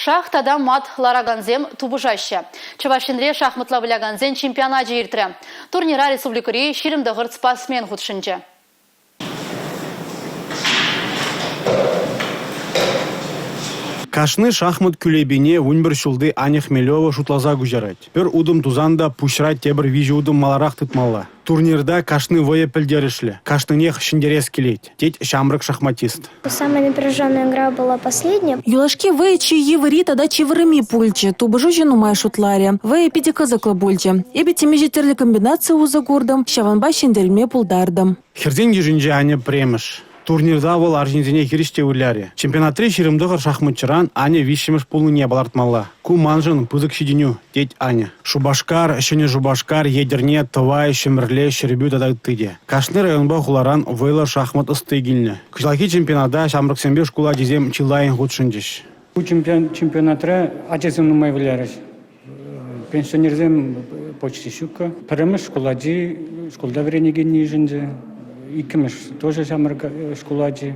Шах тата мат ларакансем тупӑшаҫҫӗ. Чӑваш Енре шахматла вылякансен чемпионачӗ иртрӗ. Турнира республикӑри 29 спортсмен хутшӑнчӗ. Кашни шахмат кӳлепине 11 ҫулти Аня Хмелева шутласа куҫарать. Пӗр утӑм тусан та пуҫра тепӗр виҫӗ утӑм маларах тытмалла. Турнирта кашни вӑйӑ пӗлтерӗшлӗ, кашнинех ҫӗнтерес килет, тет ҫамрӑк шахматист. Самая напряженная игра была последняя. Юлашки вӑйӑ чи йывӑрри тата чи вӑрӑмми пулчӗ. Тупӑшуҫӑ нумай шутларӗ. Вӑйӑ питӗ кӑсӑклӑ пулчӗ. Эпӗ темиҫе тӗрлӗ комбинаци усӑ куртӑм, ҫавӑнпа ҫӗнтерме пултартӑм. Хӗрсен йышӗнче Аня пӗрремӗш. Турнирта вӑл арҫынсене хирӗҫ те вылярӗ. Чемпионатри 29 шахматҫӑран Аня виҫҫӗмӗш пулнине палӑртмалла. Ку маншӑн пысӑк ҫитӗнӳ, тет Аня. Шупашкар, Ҫӗнӗ Шупашкар, Етӗрне, Тӑвай, Ҫӗмӗрле, Ҫӗрпӳ тата ытти те. Кашни районпа хуларан вӑйлӑ шахмат ӑсти килнӗ. Кӑҫалхи чемпионата ҫамрӑксемпе шкул ачисем чылаййӑн хутшӑнчӗҫ. Ку чемпионатра ачасем нумай вылярӗҫ. Пенсионерсем почти ҫуккӑ. Пӗрремӗш шкул ачи шкулта вӗренекенни йышӑнчӗ. Иккӗмӗш тоже ҫамрӑк шкул ачи.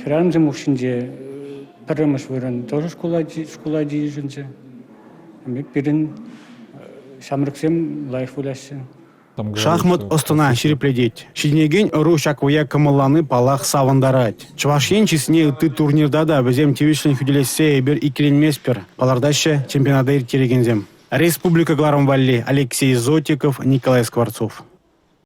Хӗрарӑмсем хушшинче пӗрремӗш вырӑн тоже шкул ачи, шкул ачи йышӑнчӗ. Пирӗн ҫамрӑксем лайӑх выляҫҫӗ. Шахмат ӑс-тӑна ҫирӗплетет. Ҫитӗнекен ӑру ҫак вӑййа кӑмӑллани, паллах, савӑнтарать. Чӑваш Ен чысне ытти турнирта та вӗсем тивӗҫлӗн хӳтӗлессе эпир иккӗленместпӗр, палӑртаҫҫӗ чемпионата ирттерекенсем. Республика кӑларӑм валли Алексей Зотиков, Николай Скворцов.